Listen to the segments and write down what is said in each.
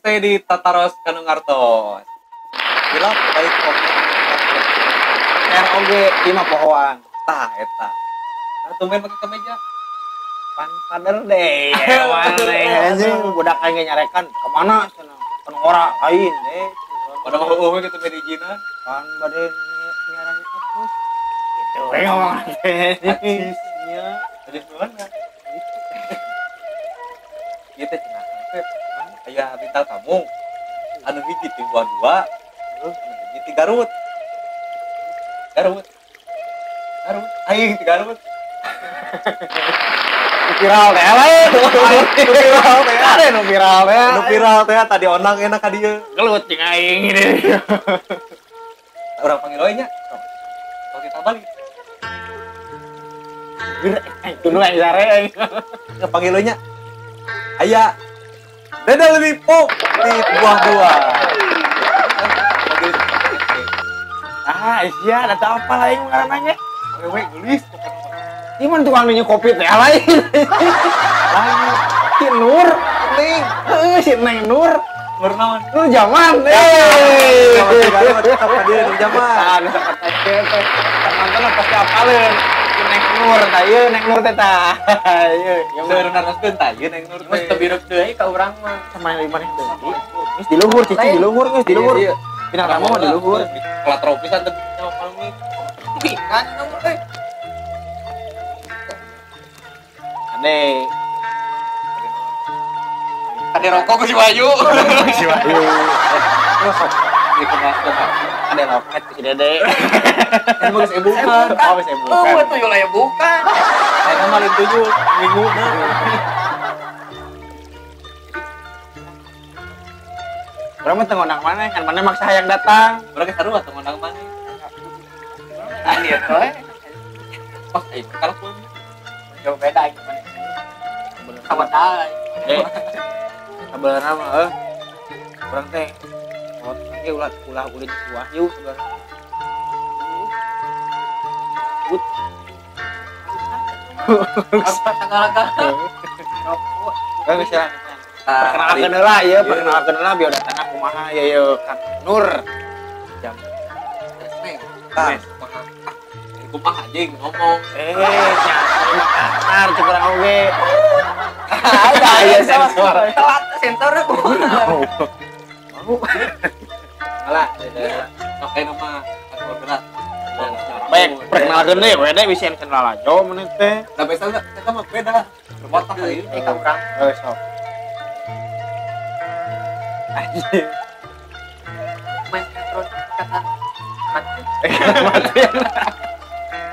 Stay di Tataros Kanu Ngartos. Hilap baik komen. Share oge ieu mah pohoan. Tah eta. Nah, tumben make kemeja. Pan pader deh. Maneh anjing budak aing nyarekan ka mana cenah. Kan ora lain deh. Padahal heueuh we kitu medijina. Pan bade nyaran aku. Gitu we ngomong teh. Acisnya. Acis mana? Ieu teh cenah teh aya bintang tamu. Anu hiji ti buah dua, anu hiji ti Garut. Garut. Garut. Aing ti Garut. Viral teh lain. Viral teh. Ada nu viral teh. Nu viral teh tadi onang enak ka dieu. Gelut jeung aing ini. Urang panggil we nya. Sok kita balik. Tunu aing sare aing. Panggil we nya. Aya Dede lebih pop di buah dua. Ah, iya, ada apa lain ngarananya? Wewe geulis. Ieu mah tukang minum kopi teh lain. Lain. Si Nur, Neng. Heeh, si Neng Nur. Nur naon? Nur Jaman. Heuh. Apa dia Nur Jaman? Ah, nu teh. Mantan pasti apaleun. Si Neng Nur tah ieu Neng Nur teh tah. Ieu. Seueur naroskeun tah ieu Neng Nur teh. Geus teu biruk deui ka urang mah. Sama yang maneh deui. Geus di luhur, cicing di luhur, geus di luhur. Bintang tamu mah di luhur. Kelat tropisan teh nyawa palmi. Kan nomor euy. Ade. Ade rokok ku si Wahyu. Si Wahyu. Terus sok dikemaskeun. Ade loket ku si Dede. Kan geus ebukan. Oh, geus ebukan. Oh, tuyul aya bukan. Ayeuna mah lain tuyul, minggu na. Urang mah teu ngondang maneh, kan maneh maksa hayang datang. Urang ge sarua teu ngondang maneh. Ah, ieu teh. Pas aing kalapun. Jauh beda aing maneh. Sama tah. Eh. Sabenerna mah heuh. Urang teh ngot ge ulah ulah ulin ku Wahyu sebenarnya. Ut. Apa tanggal-tanggal? Rokok. Heuh geus ya. Perkenalkeun heula ieu, perkenalkeun heula biodatana kumaha ieu ieu Kang Nur. Jam. Tah, kumaha? Kumaha anjing ngomong. Eh, nya kasar cek urang oge. Ada aya sensor. Telat sensorna kumaha. Mau. Malah, sok aya mah anu berat. Baik, perkenalkeun deui we deh bisa kenal lalajo meneh teh. Da biasa eta mah beda. Botak ieu ka urang. Heuh sok. Anjing. Main sinetron kata mati. Mati.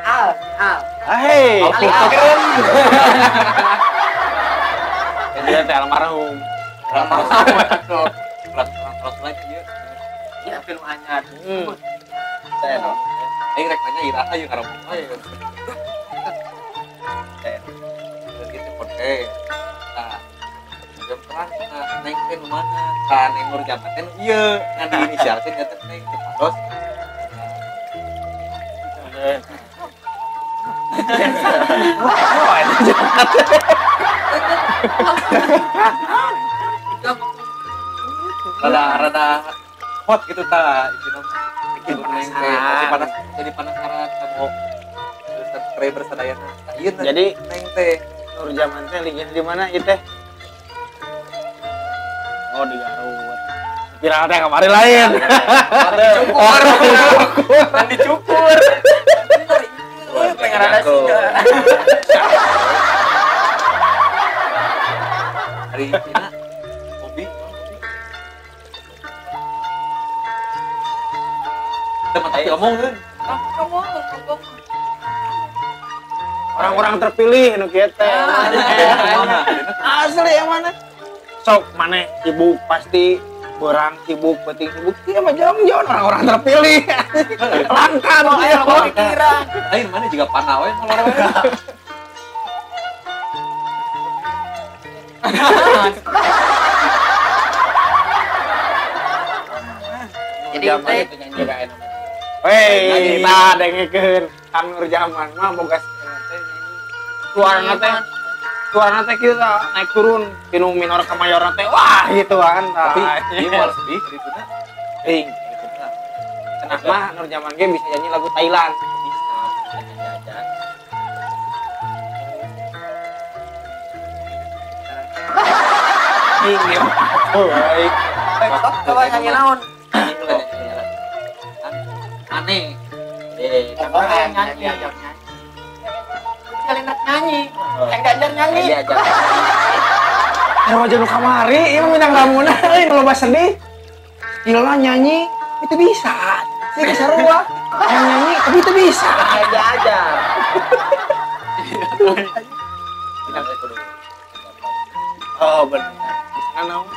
Al, al. Hei, Al. Dia teh almarhum. Almarhum. Terus lagi ieu. Ieu film anyar. Teh. Aing rek nanya iraha ieu ngaromong we. Teh. Gitu podcast. Nah, jam terang nah neng teh nu mana? Ka Neng Nur Jaman teh nu ieu, ngan di inisial teh nya teh Neng teh pados. Rada hot gitu ta isina bikin neng teh masih panas jadi penasaran kamu subscriber sadayana. Ieu jadi Neng teh Nur Jaman teh linknya di mana ieu teh? Oh di Garut. Viral teh kemarin lain. Dicukur. Kan dicukur. Pengen ada sih. Hari Cina hobi. Teman tapi omong kan. Ngomong. Orang-orang terpilih nu kieu teh. Asli yang mana? Sok maneh sibuk pasti berang sibuk penting sibuk ieu mah jauh-jauh orang-orang terpilih. Langka nu kieu pikiran. Lain mana juga panah we molor we. Jadi teh nyanyi ka enak. Wey, tah dengekeun Kang Nur Jaman mah boga suarana teh Suarana teh kieu naik turun tinu minor ka mayor teh wah gitu kan. Tapi ieu moal sedih dituna. Euy, cenah mah Nur Jaman ge bisa nyanyi lagu Thailand. Bisa, nyanyi aja. Ing oh, baik. Coba nyanyi naon? Aneh. Coba nyanyi aja nyanyi. Kalian nyanyi, yang diajar nyanyi. Remaja nu kamari, ieu mah bintang tamuna euy nu loba sedih. Gila nyanyi itu bisa. Sih sarua. Yang nyanyi tapi itu bisa. Aja aja. Oh benar. Di sana naon?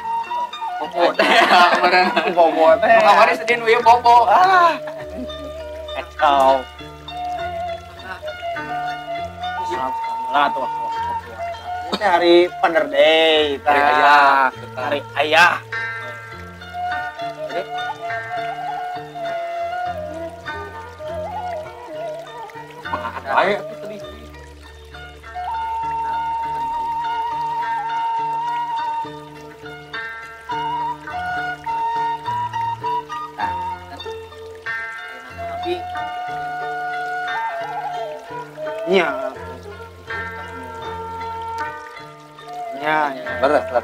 Bobo teh kemarin. Bobo teh. Kamari sedih nu ieu bobo. Ah. Kacau. Lah tuh waktu. Ini hari Father Day, hari ayah, hari ayah. Jadi baik aku sedih. Iya. Ya, beres lah.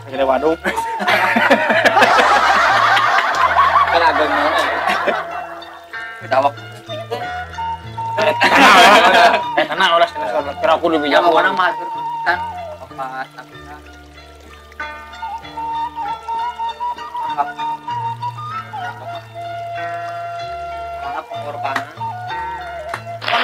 Gede waduk. Kan ageng mana ya? Dawak. Tenang ulah cenah kira aku lebih jago. Orang mah atur kita apa sabda. Mana pengorbanan? Kan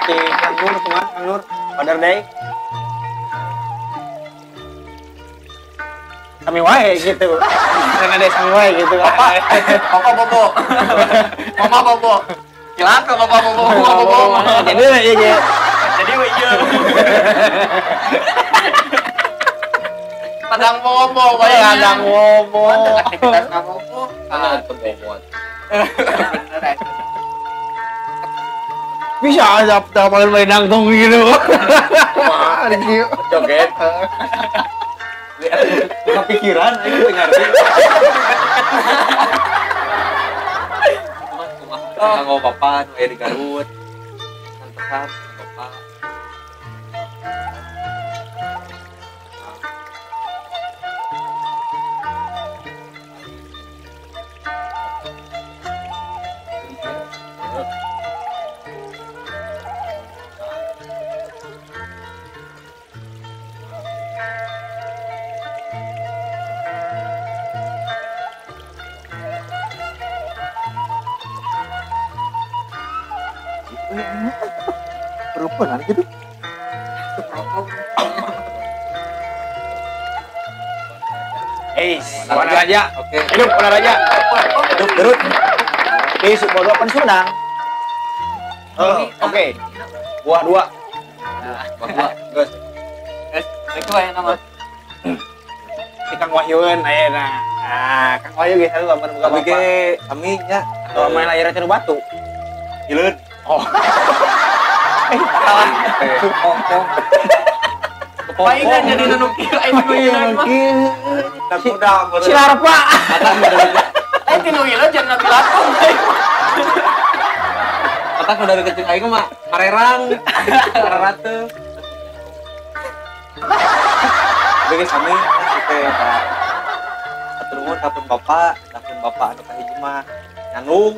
Kang Nur, kumaha Kang Nur? Father Day. Kami wae gitu. Karena ada sami wae gitu. Bapak, Bapak bobo. Mama bobo. Cilaka bapak bobo, mama bobo. Jadi ieu ge. Jadi we ieu. Padang bobo, padang bobo. Aktivitas bobo. Ana bobo. Bener ya. Bisa aja paling main nangtung gitu. Wah, joget. Kepikiran aing teu ngarti. Kumaha nganggo bapak nu aya di Garut. Santesan bapak. Perempuan gitu. Wanaraja. Oke. Hidup Wanaraja. Hidup Garut. Di Sukodo pan Sumedang. Oh, oke. Buah dua. Buah dua. Geus. Geus, itu aya nama. Si Kang Wahyun ayeuna. Nah, Kang Wahyu geus sarua lamun boga bapak. Ge kami nya main layar teh batu. Hileud. Oh. Kongkong. Palingan jadi nu kieu aing nu ieu mah. Si Larpa. Aing tinu ieu jangan nabi lakon. Kata udah kecil aing mah marerang. Marerate. Bagi sami teh eta. Atur nuhun ka pun bapak anu kahiji mah nyandung.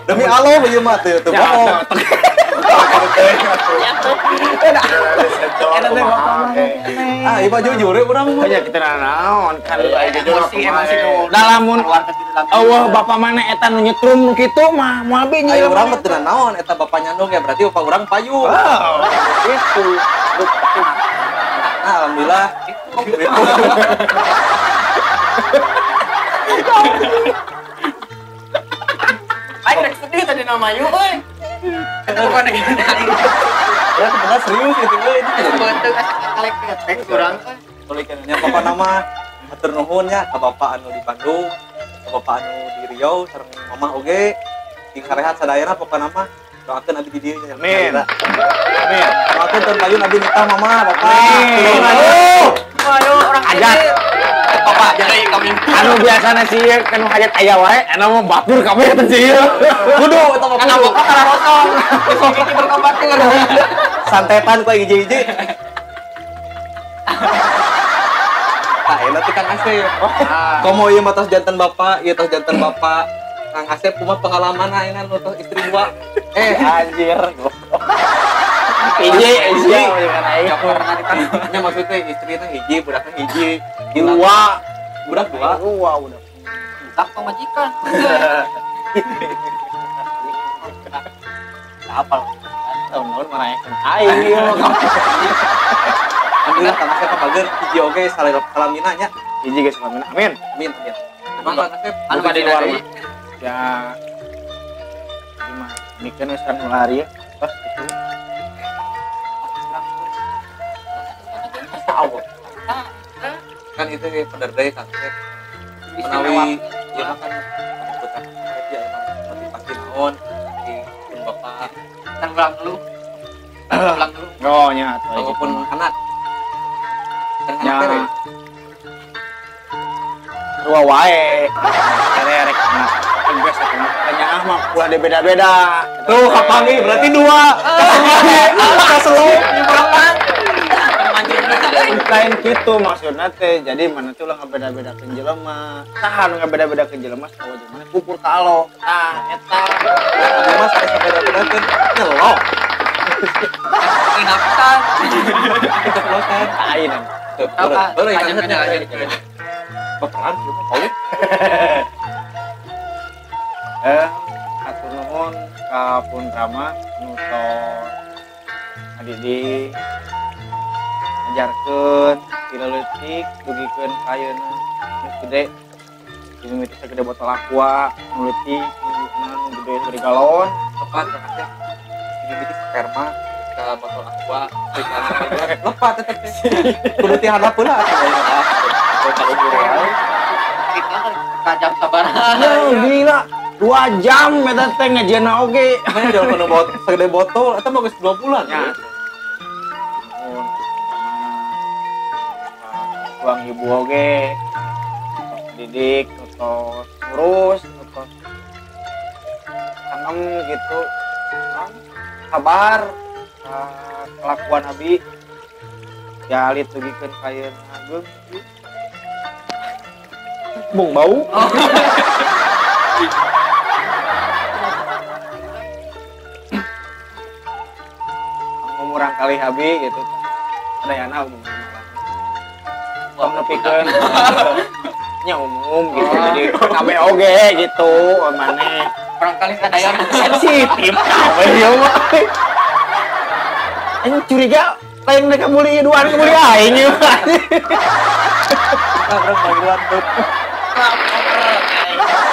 Demi Allah ieu mah teu teu bohong. Nah, ieu mah jujur we urang mah. Nya kita naon kan emosi lamun eueuh bapak mana eta nu nyetrum nu kitu mah moal be nya. Ayo urang mah teu naon eta bapak nyandung ya berarti bapak urang payu. Gitu. Nah, alhamdulillah. Aing rek sedih tadi nama yu euy. Bukan ya sebenarnya serius gitu euy. Beuteung asa kalek ketek urang euy. Nya pokona mah hatur nuhun nya ka bapak anu di Bandung, ka bapak anu di Riau sareng mamah oge. Sing sarehat sadayana pokona mah doakeun abdi di dieu nya. Amin. Amin. Doakeun teu payun abdi nikah mamah bapak. Amin. Aduh, orang hajat. Bapak jadi kami. Anu biasana sih kan hajat aya wae, anu mah batur kabeh teh sih. Kudu eta mah kan bapak kana rotong. Hiji berkabatur. Santetan ku hiji-hiji. Tah enak teh Kang Asep. Komo ieu mah tos janten bapak, ieu tos janten bapak. Kang Asep kumaha pengalaman ayeuna nu tos istri dua? Anjir. Hiji, hiji. Nya maksudnya istrina hiji, budakna hiji. Dua. Budak dua. Dua budak. Budak pamajikan. Apa? Tahun-tahun merayakan aing ieu. Alhamdulillah Kang Asep pager hiji oge salamina nya. Hiji ge salamina. Amin. Amin, amin. Kumaha Kang Asep? Anu bade luar mah. Ya. Gimana? Mikeun geus kan lari ya. Pas gitu. Kan itu penerday Kang Asep. Menawi ieu mah kan putra Kang Asep ya emang motivasi naon di pun bapak kan ulang dulu. Ulang dulu. Oh nya atuh ataupun anak. Kan nya. Sarua wae. Rek anak. Geus nya mah ulah beda-beda. Tuh kapangi berarti dua. Kaselo nyebrang. Lain gitu maksudna teh jadi mana tuh ulah ngabeda-bedakeun jelema. Saha nu ngabeda-bedakeun jelema saha jeung mana kupur ka Allah. Tah eta. Abdi mah sae sabeda-bedakeun nyelok. Kenapisan. Keceplosan. Ayeuna. Baru yang baperan kieu mah paling. Hatur nuhun ka Pun Rama nu tos ngadidik ngajarkeun ti leutik dugikeun ka ayeuna nu gede di mimiti sagede botol aqua nu leutik nu gede sagede galon lepat Kang Asep di mimiti sperma ka botol aqua lepat tetep kudu ti handap heula atuh botol wae kita kan jam sabaraha gila 2 jam eta teh ngajieunna oge mana jauh kana botol sagede botol eta mah geus 2 bulan ya. Tuang ibu oge didik tos ngurus tos tanam gitu sabar kelakuan abi ya alit dugikeun ka ayeuna ageung bung bau. Ngumurang kali abi gitu sadayana umum tong nepikeun nya umum gitu jadi kabeh oge gitu maneh orang kali sadayana sensitif kabeh ieu mah anjing curiga lain mereka bully duaan bully aing ieu urang panggilan tuh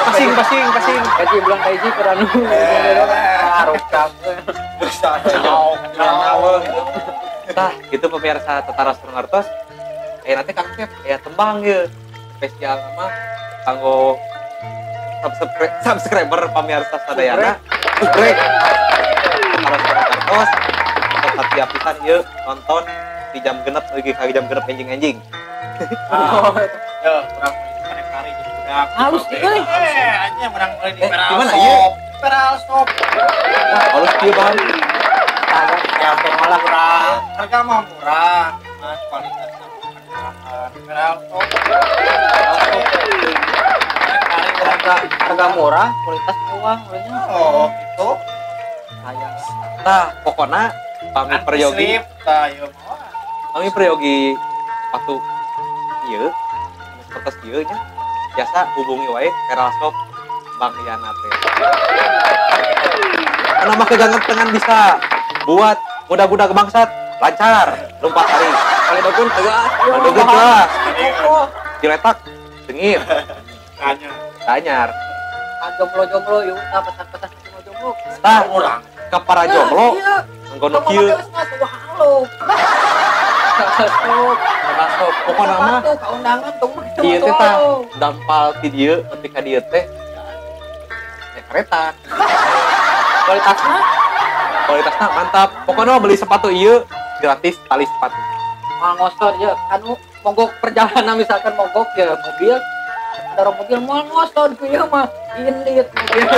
pasing pasing pasing gaji bilang kaiji kurang rukap tah gitu pemirsa Tataros Ngartos. Nanti Kang Asep ya tembang ya spesial sama kanggo subscriber pemirsa sadayana subscribe Tataros Ngartos hati pisan ieu nonton di jam genep lagi ka jam genep enjing-enjing. Ya urang kari jadi budak. Halus euy. Anjing urang meuli di Peral. Gimana ieu? Peral Shop. Halus kieu bahan. Ya malah murah. Harga mah murah, mas kualitasnya Peral Shop. Harga murah, kualitas mewah ulahnya. Oh, gitu. Sayang. Tah, pokona pami peryogi. Pami peryogi Sepatu ieu seperti ieu nya biasa hubungi wae Feral Shop Bang Yana teh. Karena mah kegantengan bisa buat muda-muda bangsat lancar lompat hari. Kalau dogun tegas, dogun tegas. Diletak dengir. Tanyar. Jomblo-jomblo yuk, pesan-pesan jomblo. Tah urang ka para jomblo. Nggono kieu. Masuk. Pokona mah kaundangan tong ieu teh tah dampal ti dieu nepi ka dieu teh. Ya kereta. Kualitasna mantap. Pokona beli sepatu ieu gratis tali sepatu. Mal ngosor ya anu mogok perjalanan misalkan mogok ya mobil ada mobil mau ngosor ku ieu mah indit mobil.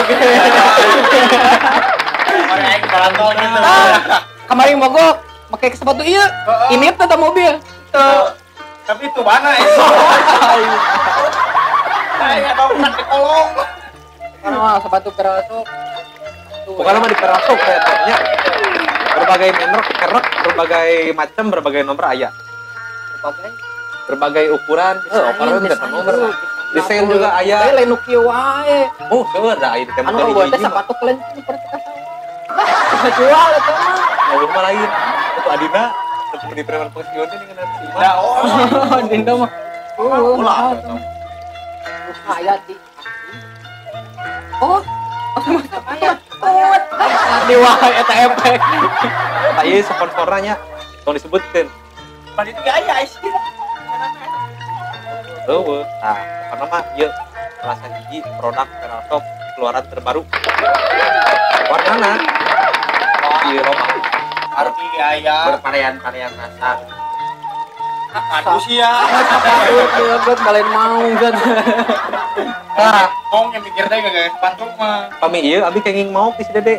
Kemarin mogok pakai sepatu ieu ini tetap mobil. Tapi itu mana ya? Saya tahu kan di kolong. Karena sepatu Feral Shop. Pokoknya mah di Feral Shop kayaknya berbagai merek, berbagai macam, berbagai nomor aya. Berbagai ukuran, ukuran dan nomor. Desain juga aya. Lain nu kieu wae. Oh, seueur da aya di tembok anu eueuh teh sepatu kelencing seperti kasawah. Jual eta mah. Ngomong mah lain. Itu Adina seperti preman pensiun ini ngeunaan si Imah. Ya, oh, Dinda mah. Ulah. Aya ti. Oh, aya. Di wae eta efek. Tah ieu sponsorna nya tong disebutkeun. Pan itu ge aya sih. Heueuh. Tah, pokona mah ieu salah sahiji produk Feral Shop keluaran terbaru. Warnana ieu loba. Arti aya bervarian-varian rasa. Aduh sia. Aduh, kalian mau kan. Tah, kong yang mikir teh gak sepatu mah. Pami ieu abi kenging mau ti si Dede.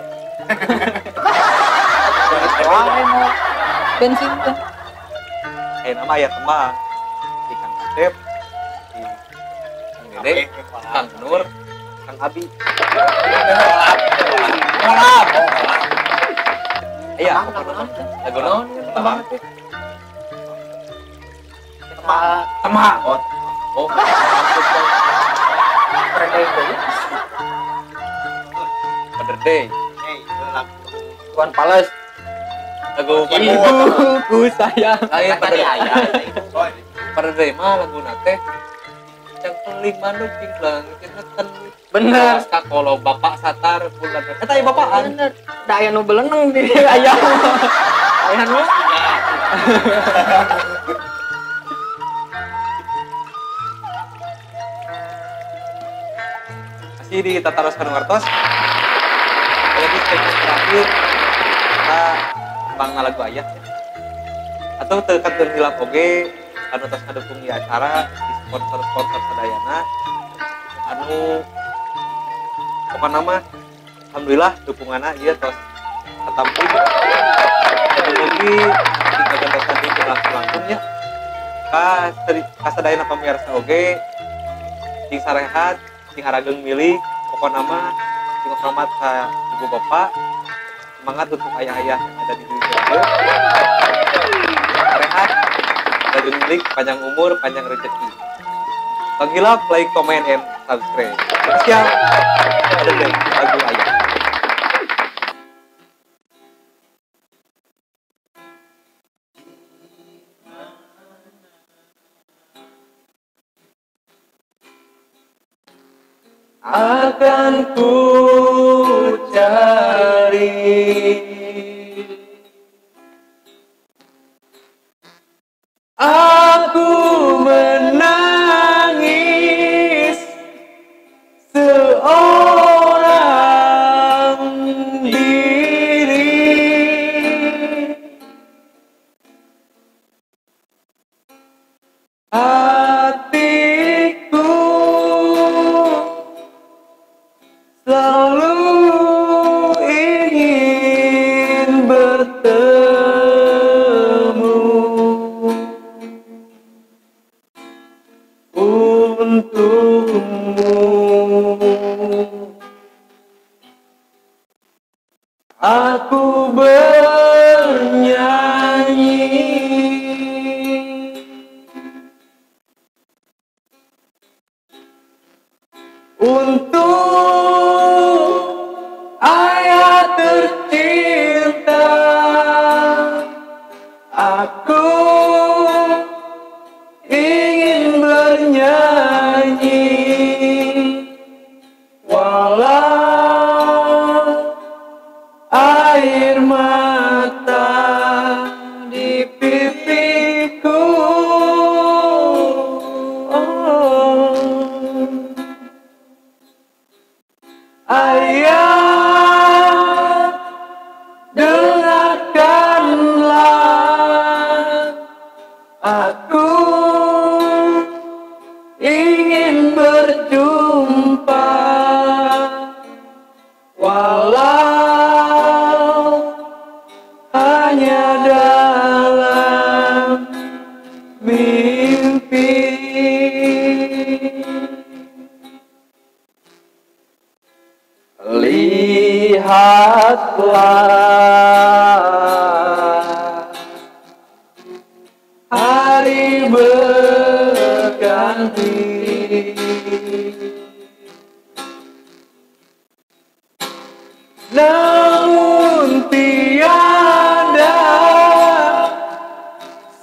Wae mau bensin teh. Ayeuna mah aya tembang di Kang Asep, di Kang Dede, Kang Nur, Kang Abi. Kolab. Iya, lagu naon tembang teh? Tembang. Oh, Father Day. Tuan Pales. Lagu ibuku sayang. Lain Father Day mah lagu teh cangkeling manuk cingklang cengeten. Bener. Kalau bapak satar bulan. Eta aya bapaan. Bener. Da aya nu beleneng di aya. Aya nu. Masih di Tataros Kanuartos. Lagi segmen terakhir kita tembang lagu ayah ya. Atau teu kantun hilap oge anu tos ngadukung ieu acara di sponsor-sponsor sadayana anu pokona mah alhamdulillah dukunganna ieu tos katampi. Mugi digagantosan deui langsung nya. Ka kasadayana pamirsa oge sing sarehat, sing harageng milik, pokona mah sing hormat ka ibu bapak, semangat untuk ayah-ayah yang ada di dunia ini. Rehat, rajin milik, panjang umur, panjang rezeki. Bang Hilap, like, comment, and subscribe. Siap, ada deh lagu ayah. Akan ku cari aku menangis seorang diri. Hatiku selalu ingin hanya dalam mimpi. Lihatlah hari berganti, namun tiada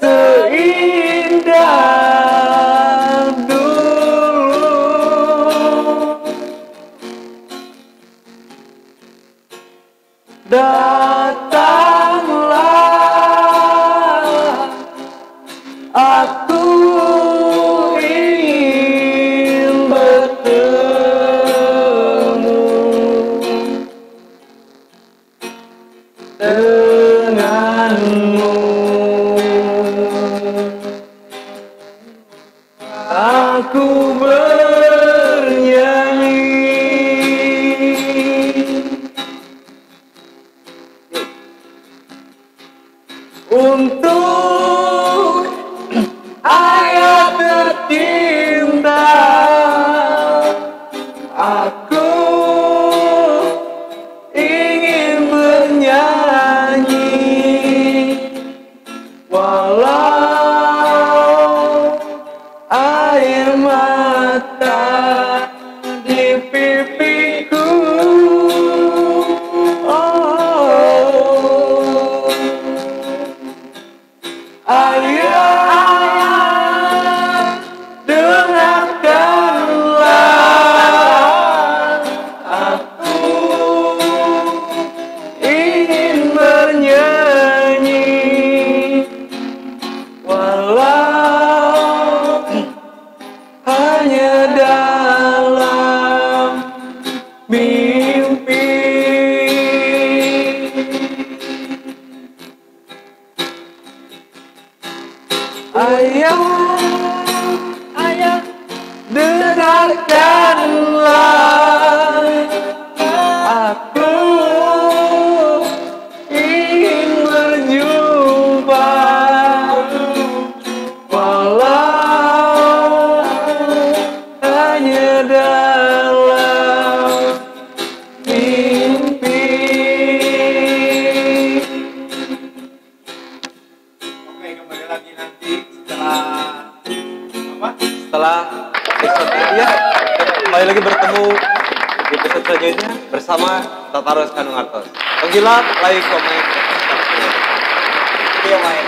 seindah dulu. Datanglah, aku ingin bertemu denganmu. Aku bernyanyi untuk ayah tercinta. Aku ingin bernyanyi walau air mata di pipiku. Oh, ayah, dengarkanlah, aku ingin bernyanyi walau hanya dalam mimpi. Ayah, ayah, dengarkanlah, aku ingin berjumpa walau hanya dalam mimpi. Oke, kembali lagi nanti setelah apa? Setelah episode ya, kembali lagi bertemu di episode selanjutnya bersama Tataros Kandung Artos. Tong hilap, like, komen, subscribe. Video main.